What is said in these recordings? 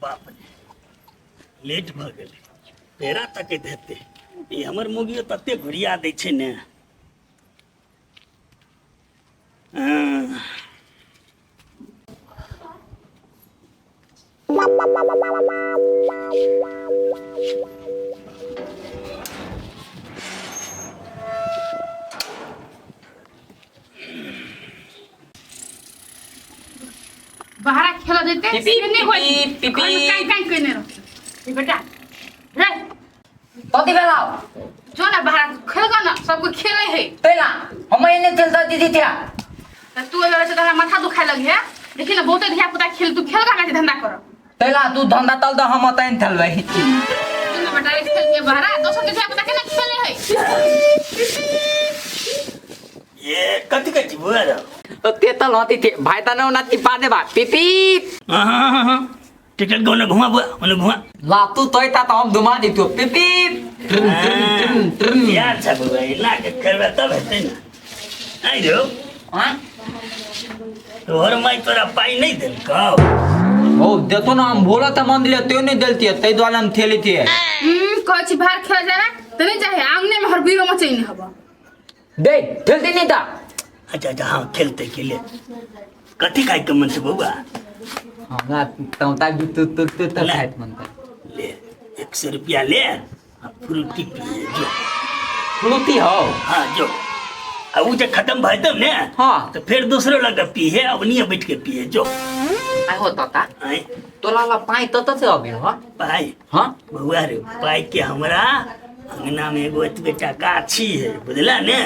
बाप रे, लेट भऽ गेलै। पेड़ा तकैत हेतै ई हमर मौगियो, तते घुरिया दै छै ने। हँ। बाहर खेला जेते पिपी, से नहीं होई। पिपी, पिपी। काई काई कइने रह बेटा रे। कथी भेलौ? जो ना बाहर खेल ना, सबको खेले है। तैला हम एने चलता दीदी थिया। त तू एबे से तोरा माथा दुखाय लग है। देखी ना, बहुते धिया पुता खेल, तू खेल का धंधा कर। तैला तू धंधा तल द, हम तैन थलबै। तू ना बेटा रे, खेल के बाहर दोसर के धिया पुता केना खेले है। ये कथी कहै छी बौआ रौ? तो तेतल होती थे भाई तना उना टिपा देबा पिपी। हाँ हाँ हाँ हाँ, टिकट के ओने घुमा बुआ, ओने घुमा। ला तू तोयता तो हम घुमा दितु पिपी ट्रन ट्रन ट्रन ट्रन। यार छ बौआ, एना के करबे तब हेतै ने। आइ रौ। हाँ? तोहर माय तोरा पाइ नहि देलकौ? ओ देतो ना, हम बोला था मंदिर ते नहीं देलती है, तै द्वारा हम थेली थे। कहै छी बाहर खेल जाना त नहीं चाहे, आंगने में हर बीरो मचैने हब। दे खेलती नहीं था। अच्छा अच्छा, हाँ, खेलते के ले कथी खाइ के मन छै बौआ? हमरा तौता भी तू तू तू तो ले। खाइत मन था। ले 100 रुपया ले आ फ्रूटी पिए जो। फ्रूटी हो? हाँ, जो आ उ जे खत्म भऽ जेतौ ने, हाँ। तऽ फेर दोसरो लग पीहे, अब नहीं बैठ के पिए जो। आइ हो तोता। आँय? तोला ला पाई तत से अबे हो? पाइ? हाँ। बौआ रे, पाइ के हमरा अंगना में एगो एतबे टा गाछी है, बुझला ने?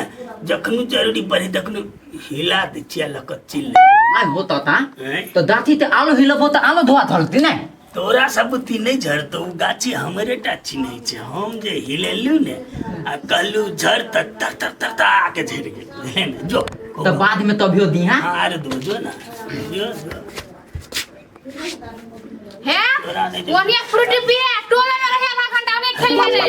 जखनु जरूरी पड़े तखनु हिला दै छियै, लऽ कऽ चिल ले। आइ हो तोता। आँय? तो दाथी ते आलू हिलबो त आलू धोआ धरती ने। तोरा सब बुद्धि नहि झरतौ, ओ गाछी हमरे टा चिन्है छै। हम जे हिलेलु ने आ कहलु झर, तऽ तर तर तर तर के झरि गेल, बुझले ने? जो। तो बाद में तभियो दी। हां। हाँ, अरे दो जो ना, जो जो। हे। तोरा नहि ओनिया फ्रूटी पिए टोला में रहे, आधा घंटा ओने खेल है रे।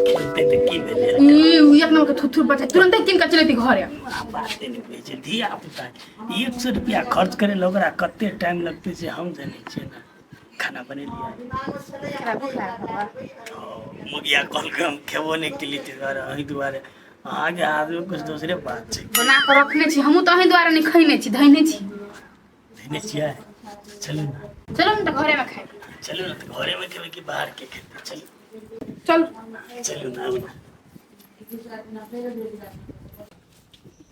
खेलते तऽ की भेलै? ई एक नंबर के थुथुर बच्चा, तुरंत किन के चलेती घरे। बाते नहि बुझै छै धिया पुता। 100 रुपया खर्च करे लए ओकरा कते टाइम लगतै से हम जानै छियै ने। खाना बनेलियै? मुगिया कहलकै हम खेबो नहि केलियै, ताहि दुआरे एहि दुआरे अहाँके हाथमे कुछ दोसरे बात छै। बना के रखने छी, हमहूँ तऽ अहीं दुआरे नहि खैने छी, धैने छी। धैने छियै? चलू ने। चलू ने तऽ घरेमे खाइ। चलू ने तऽ घरेमे खेबै कि बाहर के खेतै? चलू। चल। चलू ने, आबू ने।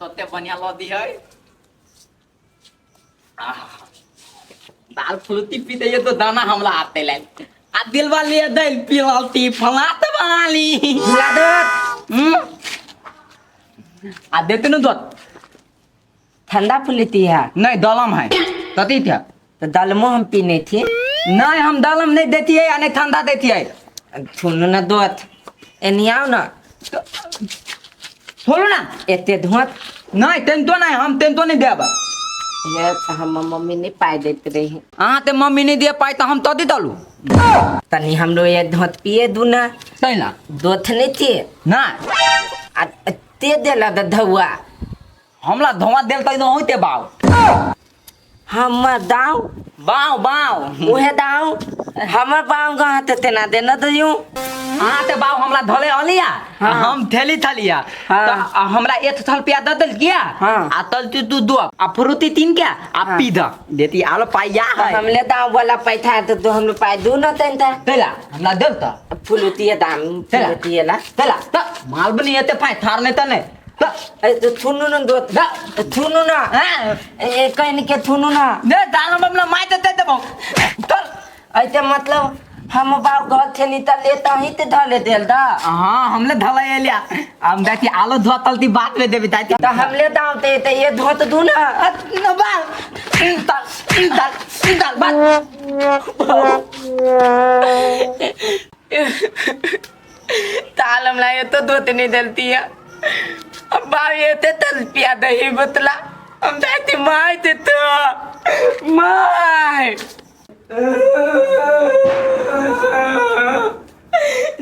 तते बढ़िया लदी है। आहा, दाल फुलती पीते ये तो दाना हमला आते लाइन आ दिलवा लिए दल पिलाती फलात वाली भुला दत। आ देते न दोत। ठंडा फुलती है? नहीं, दलम है तती थे। तो दलमो हम पीने थे। नहीं, हम दलम नहीं देती है या नहीं ठंडा देती है। सुनो ना दोत, एनी आओ ना। छोड़ो ना। एते धोत। नहीं, तेन तो नहीं, हम तेन तो नहीं देब। ये हम मम्मी नहीं पाई देते रही। अहाँ ते मम्मी नहीं दिए पाई तो हम तो दी दलू। तनी हमरो ये धोत पिए दू ना। तै ना। दोथ नहीं थी। ना। आ ते देला द धुआ। हमला धुआं देल त होते बाव। हमर दाव? बाव बाव। उहे दाव, हमर बाव कहाँ ते तेना देना दयू। अहाँ ते बाव हमला धले अलिया। हाँ। हम थैली थलिया। हाँ। तो हमरा एक थल पिया the दिल किया। हाँ। आ तल तू तू दो आ फ्रूटी तीन क्या आ हाँ। पी the देती आलो पाइया है। हमले दाव वाला पैथा तो तू हमले पाई दू ना तेन था। तेला हमला देल त। फुलुती दाम। तेला। फुलुती ला। तेला त माल बनी एते पाई थार नहीं त नहीं त। ए तो थुनु ना दो। दा। थुनु ना। हाँ। ए कहन के थुनु ना। ने दाल हमला माय देते देबो चल। ऐते मतलब हम बाप घर थे नहीं त लेता ही ते धले देल दा। हाँ, हमले धला एलिया, हम दाती आलो धोआ तलती बाद में देबी दाती। त हमले दाव ते ते ये धोत दू ना। न बाल दाल दाल दाल बाल। ताल हमला ये तो धोते नहीं डलती है। अब बाप ये ते तल पिया दही बतला हम दाती my ते तो my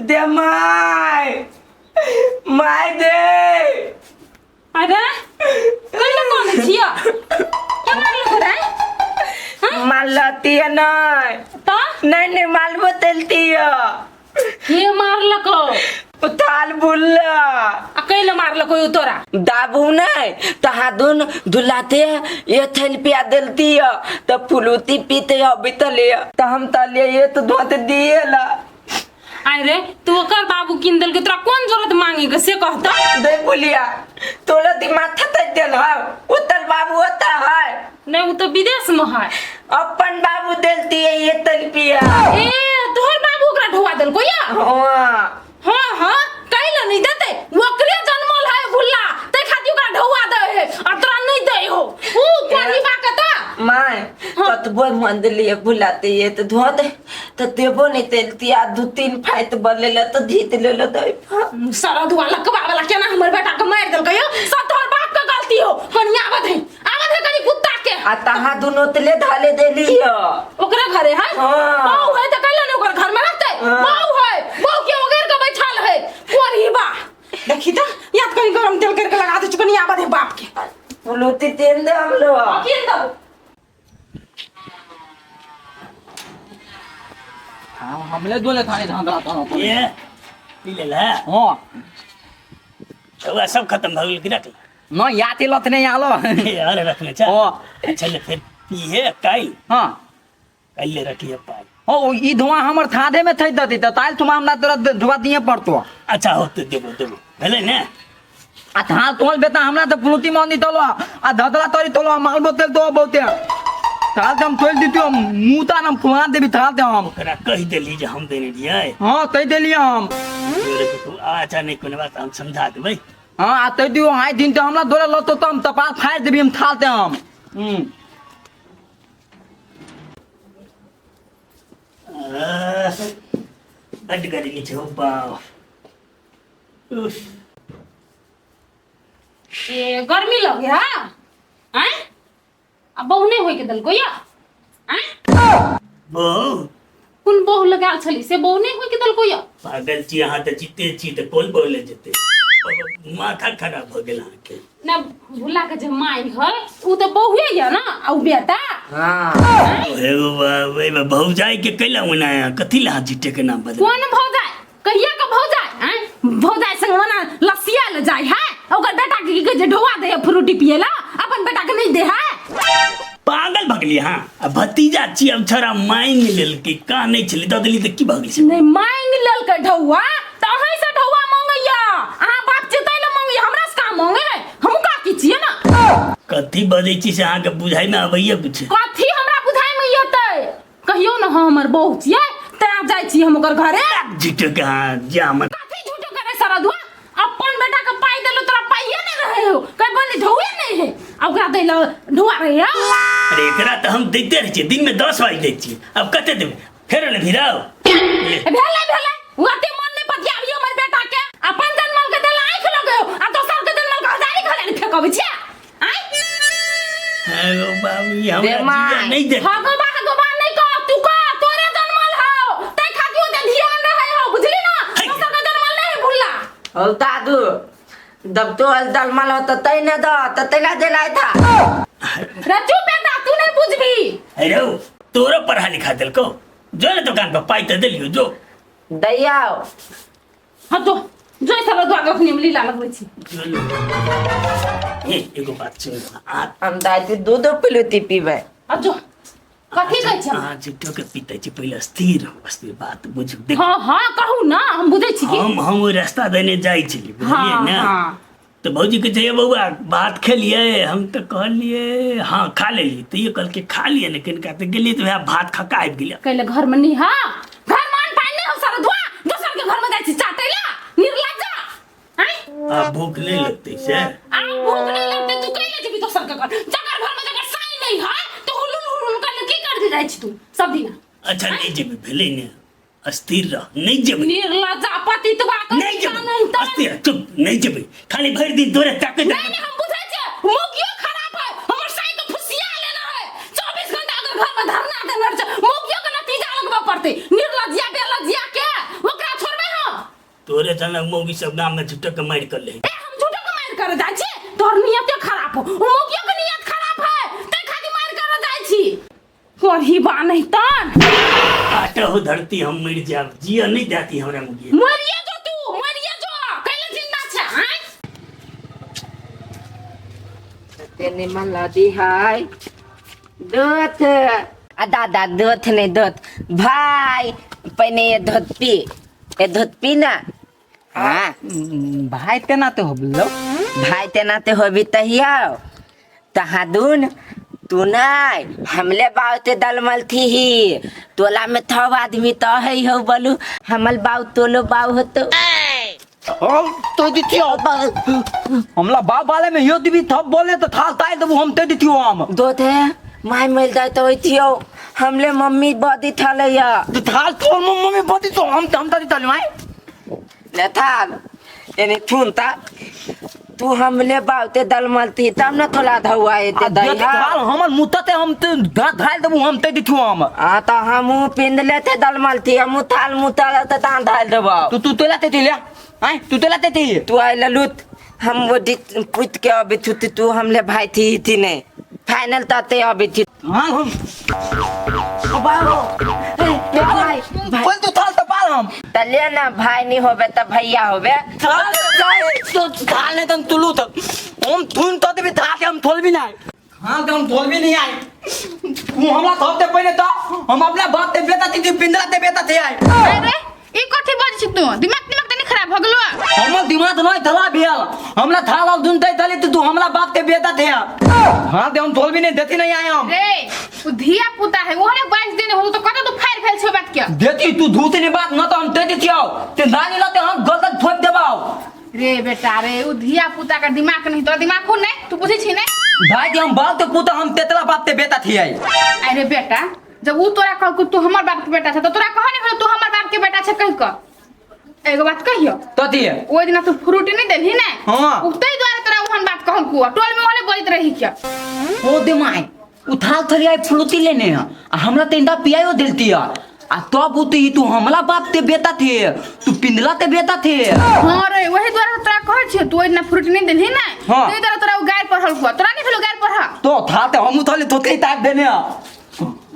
they my my they. अरे कहियो कोन छियो, के मारलको रे? माल मारलती है नहीं। तऽ नहीं नहीं मालबो तेलती है। के मारलको? थाल बुल्ला। आ कैले मारलको you तोरा? दाबू नहीं तो हाथुन धुलाते हैं ये थैल पिया देलती है तो फुलूती पीते हैं अभी तो ले तो हम तो ले ये तो धोते दिए ला। आय रे तू ओकर बाबू किन देलकै तोरा कोन जरूरत मांगे के से कहता? दे बुलिया तोला दिमाग थत देल है उतल बाबू होता है। नहीं वो तो विदेश में है। अपन बाबू देलती है ये तल पिया। ए तोहर बाबू ओकरा ढोआ देलको या? हाँ हाँ हाँ कैला नहीं देते ओकरे जन्मल है भुल्ला ते खातिर ओकरा ढोआ दे है और तोरा नहीं दे हो ऊ कोनी बाकता। My ततबो मंदलिए बुलाते ये तो धो दे तो देबो नहीं तेलती आ दू तीन फाइत बलेला तो धीत लेला दे। सारा दुआ लकवा वाला केना हमर बेटा के मार देलकै यो सब तोहर बाप के गलती हो। कनी आवत है आवत है कनी कुत्ता के। आ तहा दुनो तले धाले देली हो ओकरे घरे है। हाँ। बहू है तो कैला नहीं ओकर घर में रहते। हाँ। बहू है बहू के ओगेर के बैठल है कोरी बा देखी त याद कनी गरम तेल करके लगा दे कनी आवत है बाप के। फुलूती तेल दे हम लोग किन दबो। हाँ हमले दोले थाने धांधला था। ये पी लेल है? हाँ। तो वह सब खत्म भ गेल कि रख? न याते लत नहीं आलो। अरे रखने चा। हाँ। अच्छा ले फिर पीहे काई। हाँ। काई ले रखिए पाई। ओ ई धुआं हमर थादे में थई दती त ताल तुमा हमरा तोरा धुआं दिए पड़तो। अच्छा हो तो देबो देबो भेलै ने। आ थाल तोल बेटा हमरा त पुलती मानी तलो आ धतला तोरी तलो माल बोतल तो बहुते थाल त हम तोल दितियो मुता न फुला देबी थाल त हम ओकरा कहि देली जे हम देने रहियै। हां कहि देलियै हम। अच्छा नहीं कोनो बात हम समझा देबै। हां आ तै दियो आइ दिन त हमरा दोरे लतो त हम तपा फाड़ देबी हम थाल त हम। बड्ड गर्मी छै बाप। उफ। ए गर्मी लगे हा आय आ बहु नहीं होय के देलको या आय बहु कोन बहु लगाल छली से बहु नहीं होय के देलको या? पागल छी अहाँ त जीते छी त कोन बहु ले जेते? माथा खराब भ गेल अहाँके। ना भुला के जे माय है उ त बहुए या ना आ उ बेटा। हां हे बाबा एमे भौजाई के कैला ओना कथी ला जीते के नाम बदल? कोन भौजाई कहिया के भौजाई आय भौजाई संग ओना लसिया ले जाय है ओकर बेटा के की कहै छै ढोआ दे है फ्रूटी पिएला अपन बेटा के नहीं दे है। पागल भगली हाँ आ भतीजा छी अब छोरा मांग लेलकै का नहीं छलै दऽ देली तऽ की भऽ गेल? नहीं मांग लेलकै ढौआ तऽ अहीं से ढौआ मांगैया अहाँ बाप छी तै ले मांगैया हमरा से का मांगे है हम का की छियै ना? कथी बजै छी से अहाँके बुझाइमे अबैया कुछ? कथी हमरा बुझाइमे एतै कहियो ना हमर बहू छियै तैं जाइ छी हम ओकर घरे। झूठो के हाँ जा हमर कथी झूठो करे सरदुआ अपन बेटा के पाई देलो तोरा पाइए नहीं रहे हो कहीं बोली ढौए नहीं है आ ओकरा दै ल ढौआ रहे है। अरे एकरा तऽ हम दैते रहै छियै दिन में 10 बार दै छियै अब कते देबै फेर ने भिराओ। भेलै भेलै ओते मन नहीं पतियाबियो हमर बेटा के अपन जनमल के देला आँखि लगे हो आ दोसर के जनमल के हजारी घरारी फेकबै छियै आँय। हेलो बाबू ई हमरा जीजा नहीं दे। हगोबा हगोबा नहीं कह तू कह तोरे जनमल हौ तै खातिर ओते ध्यान रहे हो बुझली ना दोसर के जनमल नहीं है भुल्ला। हो दादू दब तो दलमल हो तो तै न द त तैला देलाय था। रे चुप बेटा तू नहीं बुझबी। अरे तोरो पढ़ा लिखा देलको जो ने दुकान पर पाई त देलियो जो दैयाओ। हाँ जो जो साला दुआ कखनी हम लीला लगबै छी। ए एगो बात सुन आ हम दादी दूध पिलुती पीबै। आ जो कथी कहै छै? अहाँ झूठो के पीते छी पहिले स्थिर हो स्थिर बात बुझू देख। हाँ हाँ कहू ना हम बुझै छी कि हम ओहि रास्ता देने जाइ छली बुझलियै हाँ, ने। हाँ। तो भौजी कहै छै बौआ भात खेलियै? हम तऽ कहलियै हाँ खा लेलियै। तऽ ई कहलकै खा लियै ने कनिका तऽ गेलियै तऽ वएह भात खा कऽ आबि गेलियै। कैले घर में नहीं हा घर में अन्न पानि नहीं हो सारा धुआ दोसर के घर में जाइ छी चाटै ला निर्लज्जा आँय। आ भूख नहीं लगतै से? आ भूख नहीं लगतै तू कैले जेबी दोसर के घर जकर घर में जकर साई नहीं है तो हुलुल हुलुल कर की कर दे जाइ छी तू सब दिन? अच्छा नहीं जेबी भेलै ने अस्थिर रह नहीं जेबै। निर्लज्जा पतितवा के नहीं जेबै अस्थिर चुप नहीं जेबै खाली भरि दिन तोरे ताकैत नहीं नहीं हम बुझै छियै मुखियो खराब है हमर साई के फुसिया लेना है 24 घंटा अगर घर में धरना देने छै मुखियो के नतीजा लगबऽ पड़तै निर्लज्जिया बेलज्जिया के ओकरा छोड़बै हम? तोरे जनक मौगी सब गाम में झूठो के मारि कर ले। ए हम झूठो के मारि कर जाइ छी तोहर नियते खराब हो उ मुखियो के नियत खराब है तै खातिर मारि कर जाइ छी। कोढ़ी कुत्ता नहीं तन काटहो धरती हम मर जाब जिया नहीं जाती हमरा मुगिया मरिए जो तू मरिए जो कैले जिंदा छे आय ते निमन लदी है दूध आ दादा दूध नहीं दूध भाई पहले ये दूध पी ये दूध पी ना हाँ भाई तेना तो होबलो भाई तेना ते होबी तहिया तहा दून तू नहीं हमले बाव ते दलमल थी ही तोला में थव आदमी तो है हो बोलू हमल बाव तोलो बाव हो तो हम तो दिथियो हमला बाप वाले में यो दिबी थप बोले तो थाल ताई देबू हम ते दिथियो हम दो थे my मिल जाए तो थियो हमले मम्मी बदी थले या तो थाल तो मम्मी बदी तो हम ता दिथल माई ले थाल यानी थून ता तू हमले बावते दलमल थी तब न थोला धुआ एते आ दही थाल हमर मुतते हम ते धाल देबू हम ते दिथियो हम आ तो हम पिंद लेते दलमल थी हम थाल मुताल त तान धाल देबो तू तू तेला ते ले आय तू तेला ते थी तू आइल लुत हम वो पूछ के अभी थू तू हमले भाई थी थी ने फाइनल तते अभी थी हां हम ए, भाई भाई बोल तू थाल तो पाल हम त ले ना भाई नहीं होबे त भैया होबे थाल तो थाल नहीं तुम तुलू तक हम थून तो देबी थाल के हम थोल भी नहीं हाँ तो हम थोल भी नहीं आए तू हमरा थप दे पहले तो हम अपना बाप ते बेटा थी पिंजरा ते बेटा थे आए अरे ई कथी बजै छी तू दिमाग दिमाग तनी खराब हो गेलो हमर दिमाग नहीं थला भेल हमरा थाल आल दुन ते थली तू हमरा बाप ते बेटा थे हाँ ते हम थोल भी नहीं देती नहीं आए हम रे उ धिया पुता है ओहने 22 दिन हो तो कत तू फायर फेल छो बात के देती तू धूत नहीं बात न तो हम ते देती आओ ते नानी लते हम गलत थोप देबाओ रे बेटा रे उ धिया पुता का दिमाग नहीं तोरा दिमाग हो नहीं तू पूछै छी नहीं भाई के हम बाप ते पुता हम तेतला बाप ते बेटा थी आई अरे बेटा जब उ तोरा कहलको तू हमर बाप के बेटा छ तो तोरा कह नहीं भेलो तू हमर बाप के बेटा छ कहि क एगो बात कहियो तो थी ओइ दिना तू फ्रूटी नहीं देलही ने हाँ। उ तै दुआरे तोरा ओहन बात कहलको टोल में ओहने बजैत रही के ओ दे माय उथाल थली आई फ्लूती लेने आ हमरा ते इंदा पियायो देलती आ आ तब उती तू हमला बाप ते बेटा थे तू पिंदला ते बेटा थे हाँ रे वही दुआरे तोरा कहै छियो तू ओइ दिना फ्रूटी नहीं देलही ने हाँ। तै दुआरे तोरा उ गारि पढ़लको तोरा नहीं भेलो गारि पढ़ तो था ते हम उथाली थोते ताक देने आ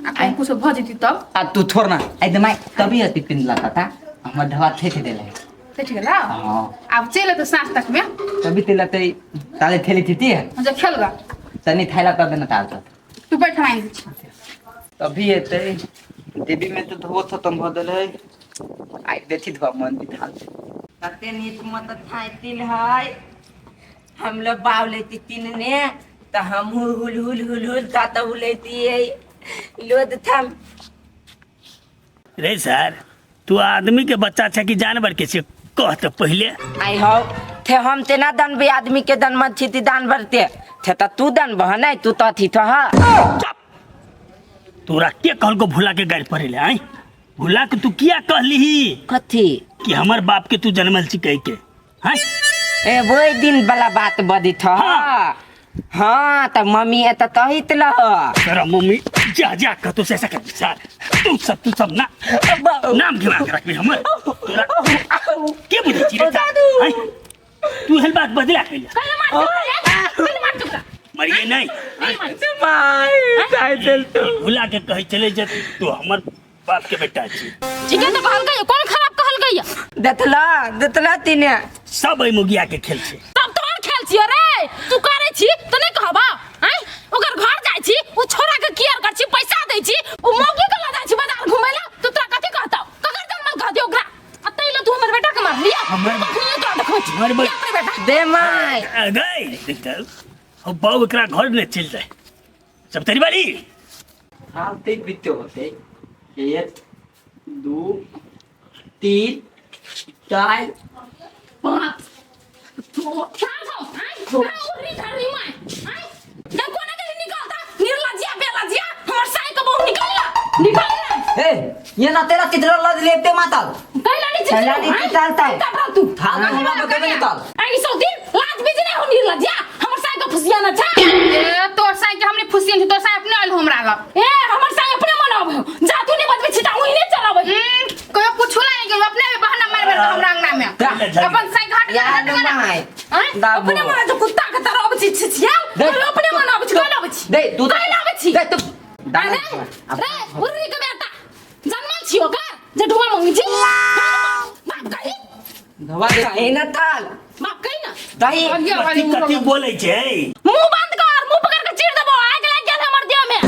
आ कहीं कुछ भ जेती तब आ तू छोड़ ना आई दे माय तभी अति पिंदला था ता हमर ढवा थे थे देले ते ठीक है हाँ आब चलि एतौ साँझ तक में तभी तेला ते ताले थेली थी थी जे खेल गा तनी थैला तब ना ताल तब तू बैठ हम आनि दै छी तभी एते देवी में तो धो खत्म भ गेल है आई देखी धोआ मन भी थाल कते नीक मत थाइतिल है हम लोग बाव लेती तीन ने तो हम हुल हुल हुल हुल ता तो लेती है लोद थम रे सर तू आदमी के बच्चा छै कि जानवर के छै कह तऽ पहिले आई हो थे हम तेना दन भी आदमी के दन मत छिती दान भरते थे त तू दन बह नहीं तू तो थी तो हा चुप तोरा के कहलको भुला के गाड़ि पड़े ले आय भुला के तू किया कहलीही कथी कि हमर बाप के तू जनमल छी कह के हैं ए वही दिन वाला बात बदी था हाँ। हाँ त मम्मी ए त तहित लह तेरा मम्मी जा जा कतो से ऐसा कर सर तू सब ना नाम घिमा के रखबी हमर तोरा के बुझै छी रे दादू। हैं? तू हेल बात बदला कैला कैले मार कैले मार चुका मरिए नहीं माय ताई तू भुला के कहै चले जे तू हमर बाप के बेटा छी ठीक है तो कहल गई कौन खराब कहल गई देखला देखला तीने सब एहि मुगिया के खेल छै तब तोहर खेल छियो रे तू करे छी तो नहीं कहबा आय ओकर घर जाय छी उ छोरा के केयर कर छी पैसा दै छी उ मौगी के ल जाय छी बाजार घुमै ला तो तोरा कथी कहतौ ककर जन्मल कहती ओकरा आ तै ले तू हमर बेटा के मार लिया हमर- कखनियो तोरा देखबै छी हमर बे- अपने बेटा दे माय गई देखते हो बाऊ एकरा घर ने चल जाए सब तेरी बारी हाल ते बीते होते एक दू तीन चार पाँच साँझ हो आय उर्री धर्री my आय देखो ना कहीं निकलता निर्लज्जिया बेलज्जिया हमर साई के बहू निकल ला निकल ला ए ये ना तेरा चित्र लद लेते माताल कैला नहीं कैला नहीं चितलतै। तू थाल में हमरा बतेबे नहीं ताल आई सौ दिन लाज बीज नहीं हो निर्लज्जिया हमर साई के फुसिया ना छा ए तोर साई के हमने फुसियन छी तोर साई अपने आइल हमरा लग ए हमर साई अपने मन आबै जा तू नहीं बजबै छी ता ओही नहीं चलाबै कहियो पूछू नहीं गेल अपने बहाना मार मार हमरा अंगना में अपन साई घाट या लो माय दाबो। अपने मन जो कुत्ता के तरह आबै छी छिया दे। अपने मन आबै छी कैला आबै छी दे तू कैला आबै छी दे तू अरे रे बुर्री के बेटा जनमल छियो का जे ढुआ मंगी छी बाप कही धवा दे कही न ताल बाप कही ना दही कथी कथी बोलै छै मुंह बंद कर मुंह पकड़ के चीर देबो आग लाग गेल हमर देह में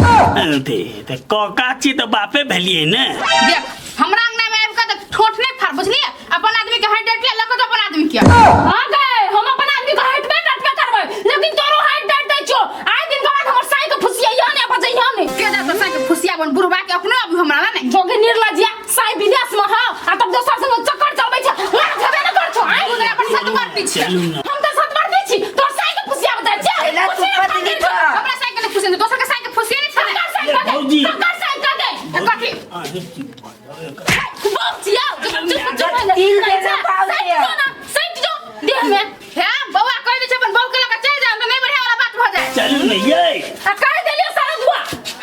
अरे तऽ कका छी तऽ बापे भेलियै ने देख हमरा अंगना में आबि के तऽ ठोठ नहीं फाड़ बुझलिए अपन आदमी के हट डटले लको तो अपन आदमी के हां गए हम अपन आदमी के हटबे डटबे करबै लेकिन तोरो हट डट दै छो आइ दिन के बाद हमर साई के फुसिया ने बजैया ने के जा तो साई के फुसिया बन बुढ़वा के अपनो अभी हमरा ला नहीं जोगे निर्लजिया साई विदेश में हां आ तब दोसर संग चक्कर चलबै छै लाज हेबे न कर छो आइ दिन अपन सत मारती छी चलू ना। हम त सत मारती छी तोर साई के फुसिया बता जा एला तू पतली तो। हमरा साई के नहीं फुसिया दोसर के साई के फुसिया नहीं छै ए, भौजी। सरकार साई का दे कथी अरे की भऽ बाप जिया चुप चुप तिल देना पाव दे। सैट जो देह में हे बौआ कह दे छै अपन बहू के लगा चल जाओ तो नहीं बढ़िया वाला बात भ जाए चलू ने यै आ कह देलियो सारा दुआ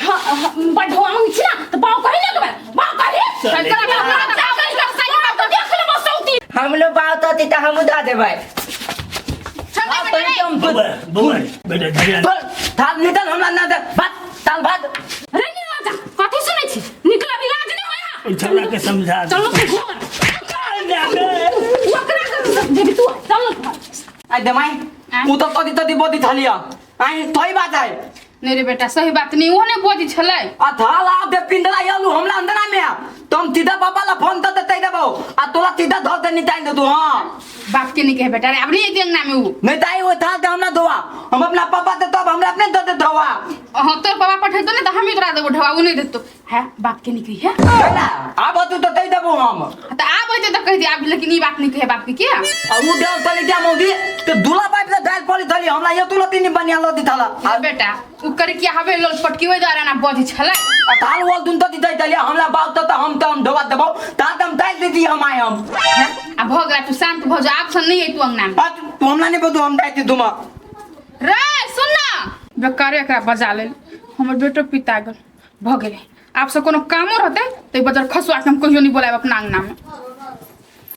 हां बढुआ मंग छी ना त बाऊ कहि ने के बाऊ कहि चले। तो देख लेबो सौती हम लोग बात होती तऽ हमहूँ दऽ देबै ठंडा तोरी बेटा के हम बौआ बौआ बेटा झगड़ा तोर थाल निकल हमरा ना दे भात ताल भात रे नी राजा कथि सुनै छी निकला भी लाज नहीं होया ओहि छौड़ा के समझा दे। चलो तू घर ओकरा के देवी तू चल घर आई दमाई उ तो तदी तदी बोदी थलिया आई तोई बात है नहीं रे बेटा सही बात नहीं वो नहीं बोजी छलै आ थाल आ दे पिंडला यलु हमरा अंदरा में तुम सीधा पापा ला फोन त दे देबो आ तोला सीधा धर दे निताई दे तू हां बाप के नहीं कहे बेटा रे अब नहीं एती अंगना में उ नहीं ताई वो थाल दे हमरा दोवा हम अपना पापा दे तब हमरा अपने दे दे दोवा हाँ तोर पापा पठेतो नहीं तो हम ही तोरा देबो ढवा उ नहीं देतो है बाप के नहीं कही है ना आब तू तो दे देबो हम तो आब होते तो कह दे आब लेकिन ई बात नहीं कहे बाप के क्या आ उ देल तली दे मौदी ते दूला पाइप से दाल पली थली हमरा ये तुला तीन बनिया लदी थाला आ बेटा उ कर के हवे लोल पटकी ओइ द्वारा ना बजी छलै आ थाल वल दुन तदी दे दलिया हमरा बाप त हम त हम ढोवा देबो ता त हम दाल दे दी हम आए हम हैं? आ भ गेला तू शांत भ जा आब से नहीं अयतू अंगना में आ तू हमरा नहीं बदू हम दाल दे दुमा रे सुन ना बेकारे एकरा बजा लेल हमर बेटो पिता गेल भ गेलै आब से कोनो कामो रहतै तऽ ई बजर खसुआ के हम कहियो नहीं बोलायब अपना अंगना में।